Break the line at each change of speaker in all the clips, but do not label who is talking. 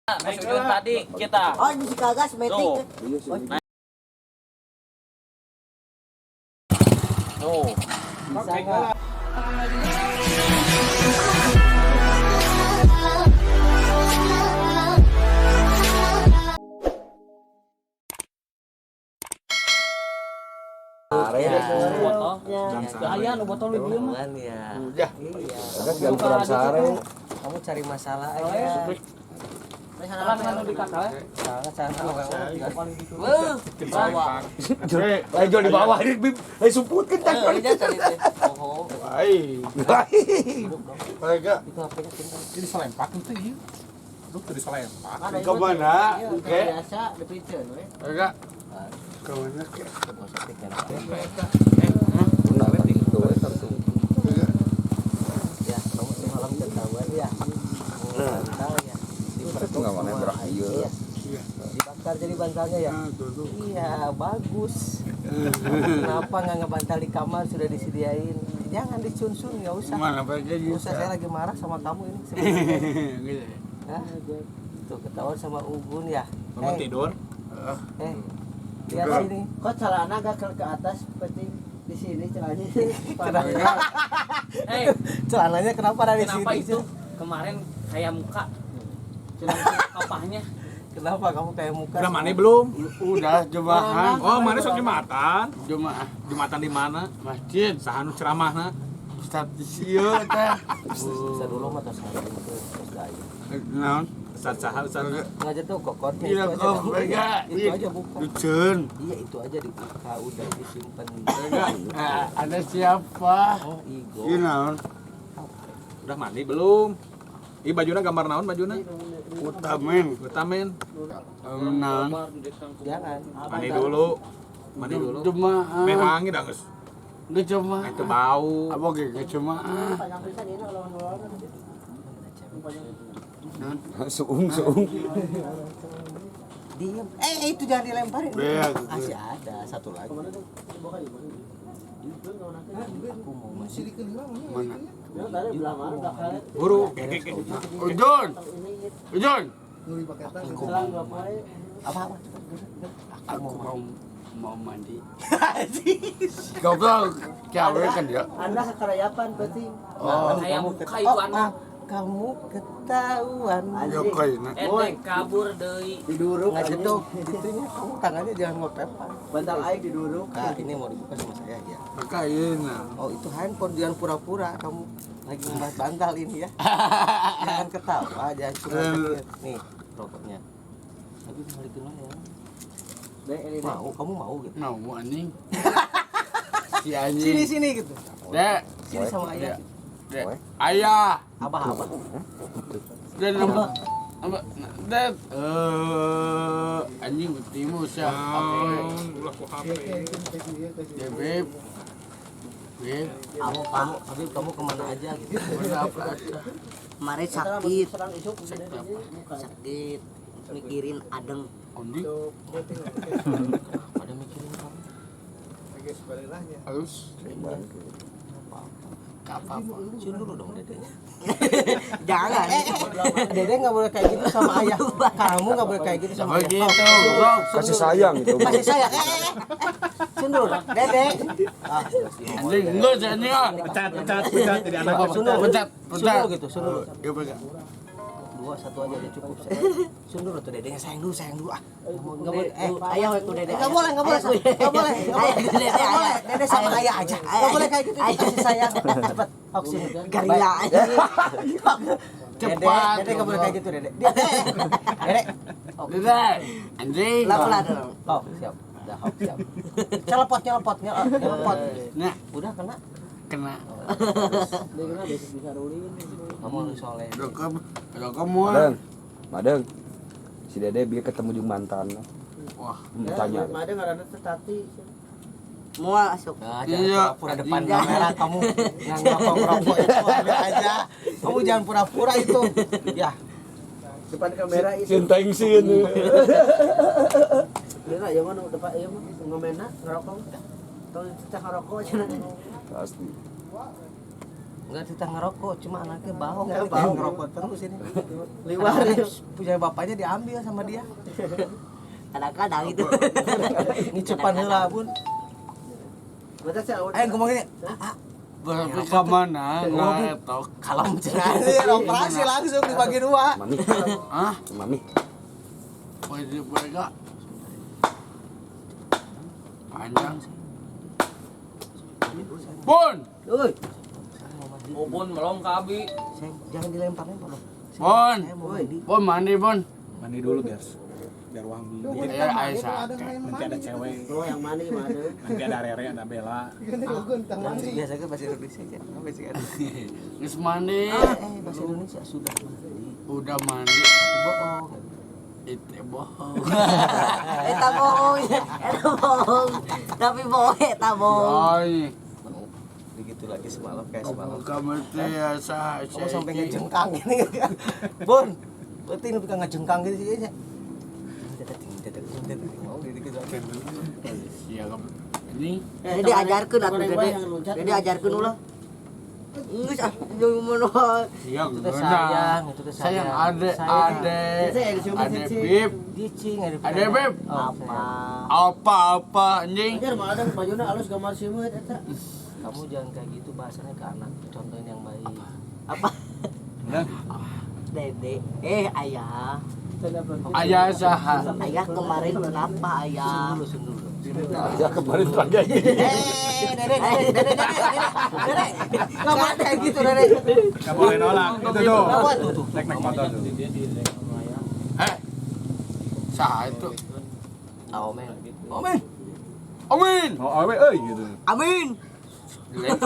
Masukin tadi kita.
Oh, di Kagas metik.
Tuh. Tuh.
Bisa nggak?
Botol. Aya nu botol di dieu mah.
Ya.
Udah.
Iya.
Kan kurang sare.
Kamu cari masalah aja.
Terang anu di kakak.
Salah cara
Weuh, bawa.
Lain jual di bawah ini, Bib. Lain sumputkeun tah.
Oh.
Ai. Mereka
Itu HP-nya pintar.
Jadi selempak itu iya. Lu tuh diselempak.
ke mana? Oke.
Biasa dipicen we.
Mereka ke mana ke?
Ya, kamu semalam ketahuan ya. Bantal ya. Diperkuat
Nggak mana berak
sama
iya.
Iya. Dibakar jadi bantalnya ya. Iya, bagus. Kenapa nggak ngebantal di kamar sudah disediain? Jangan dicunsun, nggak usah.
Mana mereka
Nggak usah, saya lagi marah sama kamu ini sebenarnya. Hah? Tuh ketahuan sama Ugun ya.
Bangun tidur.
Lihat sini.
Kok celana gak ke atas seperti di sini celananya.
Eh,
Celananya kenapa ada di
kenapa
sini?
itu kemarin kayak muka? Kapahnya.
Kenapa kamu kayak muka?
Udah mandi belum?
Udah jemaah.
Oh, mana sok Jumatan?
Jemaah
Jumatan di mana?
masjid.
Saha nu ceramahna?
Ustaz ieu teh.
Bisa dulu mah terus ngajarin tuh, terus gaya.
Naon?
Ustaz saha ustaz?
Ngajar tuh kokornya
Iya
itu aja.
kok
dah.
mereka.
Itu aja buka.
Luceun.
Iya itu aja dibuka, udah disimpan.
Mereka ada siapa?
Oh, Igo.
Ieu naon?
Udah mandi belum? Ih bajuna gambar naon bajuna?
Utamen.
Utamen.
Naon?
Jangan.
Mandi dulu. Mandi dulu.
Jemaah.
Meh wangi dah geus.
Geus jemaah.
Itu bau.
Apa ge geus jemaah?
Suung suung.
Diam. Eh, itu jangan dilemparin.
Beak.
Masih ada satu lagi. Aku mau mandi.
Mana?
Buru.
Ujun. Ujun.
Apa apa?
Aku mau mandi. Goblok, cewek kan dia.
Anda kekerayapan berarti.
Oh,
Kayak muka itu anak.
Kamu ketahuan.
yo kayaknya.
Eh, teh kabur deui.
Diduruk
Ngajar tuh, itunya kamu tangannya jangan ngopepan.
Bantal aing diduruk.
Nah, ini mau dibuka sama saya ya.
Kayaknya.
Oh, itu handphone jangan pura-pura kamu lagi membahas bantal ini ya. Jangan ketawa, jangan cuma. Nih, rokoknya. Tapi balikin lah ya. Mau, kamu mau gitu.
Mau anjing. Si anjing.
Sini sini gitu.
Dek,
Sini sama ayah.
dek. Ayah.
Abah abah.
Dan apa? Apa? Dek. Anjing betimu siapa?
Ulah ku HP.
Dek, beb. Beb,
Kamu kamu Habib kamu kemana aja gitu.
berapa aja?
Kemarin sakit. Sakit. Mikirin adeng.
Anjing.
Ada mikirin kamu.
Harus. Apa apa?
Cium dulu dong dedenya.
Jangan.
Dede nggak boleh kayak gitu sama ayah. Kamu nggak boleh kayak gitu sama ayah.
Begitu, goblok.
Kasih sayang gitu.
Kasih sayang. Sundur, Dede. Ah,
Anjing, enggak sih anjing. ah.
Pecat, pecat, pecat jadi anak.
Sundur,
Pecat, pecat.
Sundur gitu, sundur.
Iya, pecat.
Dua, satu aja udah cukup. Sundur tuh dedenya sayang dulu, sayang dulu ah. Nggak boleh,
Ayah we ku dede.
nggak boleh, nggak boleh, nggak boleh, nggak boleh, nggak boleh. Dede sama ayah aja. Nggak boleh kayak gitu. Kasih sayang. Cepet, ok sini.
Gorila.
Dede,
Cepat.
Dede nggak boleh kayak gitu, Dede. Dede, Dede.
Dede, anjing.
Pelan-pelan dong.
Oh, siap. Udah, oh, siap. Celepot, celepot, nyelepot.
Nah,
Udah kena.
kena.
Kamu harus soleh.
Rokok, rokok mau.
Madeng. Madeng. Si Dede biar ketemu jeung mantan.
Wah,
Tanya.
Ada ngaranna teh Tati. Moal asup.
Nah, jangan
Iya.
pura-pura depan kamera kamu yang ngerokok-ngerokok itu ambil aja. Kamu jangan pura-pura itu. Ya,
Depan kamera itu.
Cinteng sin.
Dia ya mah depan ieu mah ngomena ngerokok. Tong cecah ngerokok cenah.
Pasti.
Enggak cerita ngerokok, cuma anaknya bau. Bau ngerokok terus ini. Liwar punya bapaknya diambil sama dia.
Kadang-kadang itu.
Ngicupan heula pun. Ayo ngomong ini.
Berarti ke mana? Ngetok.
Kalem cenah. Operasi langsung dibagi dua.
Mami.
Hah?
Mami.
Pwede mereka. Panjang. Bun.
Uy,
Bun melong ke Abi.
Jangan dilempar-lempar loh.
Bun.
Saya mau mandi.
Bun mandi bun.
Mandi dulu biar wangi.
Ya Aisyah.
Nanti ada cewek,
Oh, yang mandi mana?
nanti ada Rere, ada Bella.
Biasanya bahasa Indonesia aja. Bahasa Indonesia.
Geus mandi.
Bahasa Indonesia sudah mandi.
Udah mandi.
Tapi bohong.
Itu bohong.
eta bohong, eta bohong. Tapi bohong, eta bohong.
Ay,
Begitu lagi semalam kayak semalam.
kamu teh ya sah.
Kamu sampai ngejengkang ini. Bun, berarti ini bukan ngejengkang gitu sih aja. Mau gitu.
Siap. Ini
Jadi ajarkeun atuh Dede. Dede ajarkeun ulah. Geus ah, jeung mana.
siap.
Itu teh sayang, itu teh sayang.
Sayang ade ade ade bib.
Dicing ada.
Ade bib.
Apa?
Apa-apa anjing.
Anjir malah ada bajuna alus gambar simeut eta.
Kamu jangan kayak gitu bahasanya ke anak, contohin yang baik.
Apa? Dede, ayah.
Ayah saha.
Ayah kemarin kenapa ayah?
Sun dulu, sun dulu.
Ya kemarin terakhir gini.
Dede, Dede, Dede, Dede, Dede. Nggak boleh kayak gitu, Dede.
Enggak boleh nolak. Itu tuh.
Nggak boleh tuh, tuh.
Naik naik motor tuh.
Saha itu?
Amin. Amin.
Amin.
Oh, awe euy gitu.
Amin.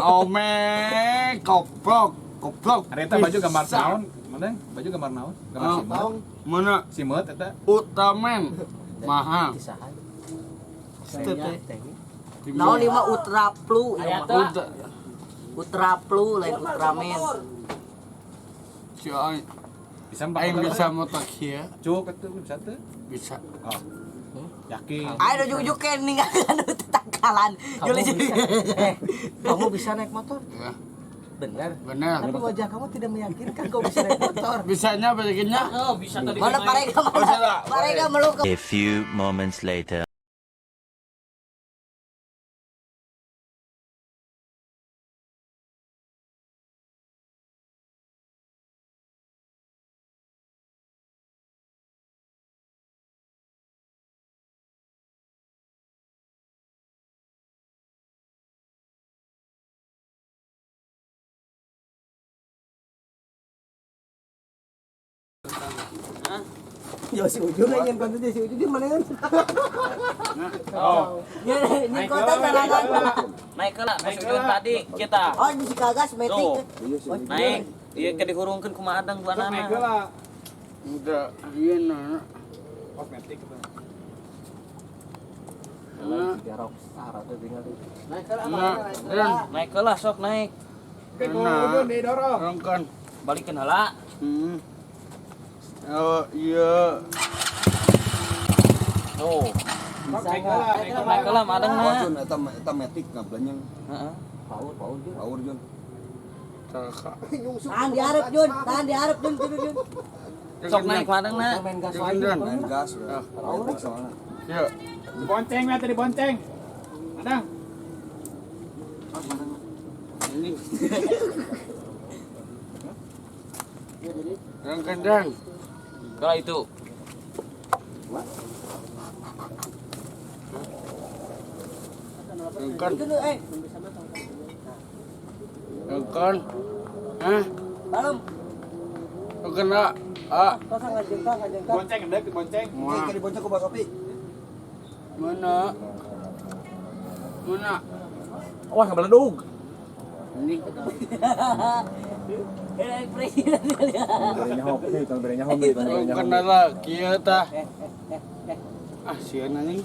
Amin. Goblok, goblok.
Ada eta baju gambar naon? Mana? Baju gambar naon? Gambar simeut.
Mana?
Simeut eta.
Ultraman. Mahal.
Naon ieu mah Ultra Flu ieu
Aya
mah.
teh.
Ultra Flu lain Ultraman.
Si aing
Bisa
aing bisa motor kieu.
Cuk itu bisa tuh.
Bisa.
Oh. Yakin.
Ayo ujuk-ujuk ke ninggalkan tetangkalan.
Kamu bisa, kamu bisa naik motor?
Ya,
Benar.
benar.
Tapi wajah kamu tidak meyakinkan kau bisa naik motor.
Bisanya balikinnya?
Oh, bisa tadi.
Mana parega mana? Parega meluk
A few moments later.
Ya si Ujung aja yang konten si Ujung di mana kan?
Oh.
Ini kota sarangan.
Naik ke lah, masuk tadi kita.
Oh, di Sikagas metik.
Tuh. Naik. Iya ke dihurungkeun kumaha adang dua
Naik
nana.
lah.
Udah, iya nah.
Kosmetik itu.
Tiga rockstar atau tinggal di.
Nah, dan
Naik ke lah sok naik.
Oke, gua didorong.
rongkan.
Balikeun heula.
Oh iya.
Tuh.
Naik ke lah, naik ke lah.
Naik ke lah madang na.
Jun eta eta metik ngablanyang.
Heeh.
Power, power Jun.
Power Jun.
Tahan di hareup Jun, tahan di hareup Jun, Jun, Jun.
Sok naik madang na.
Main gas lagi.
Main gas ya. Metik soalnya.
Iya.
Bonceng lah tadi bonceng. Adang.
Ini. Rongkan dan.
Kalau itu.
Rongkan. Rongkan. Hah?
Balem.
Rongkan ah. Ah.
Bonceng, endek bonceng.
Mana?
Kayak dibonceng ku Bang Sopi.
Mana? Mana?
Wah, ngebeledug.
Ini.
Eh, presiden dia.
Berenya hobi, kalau berenya hobi,
Rongkan lah kieu tah. Ah, sieun anjing.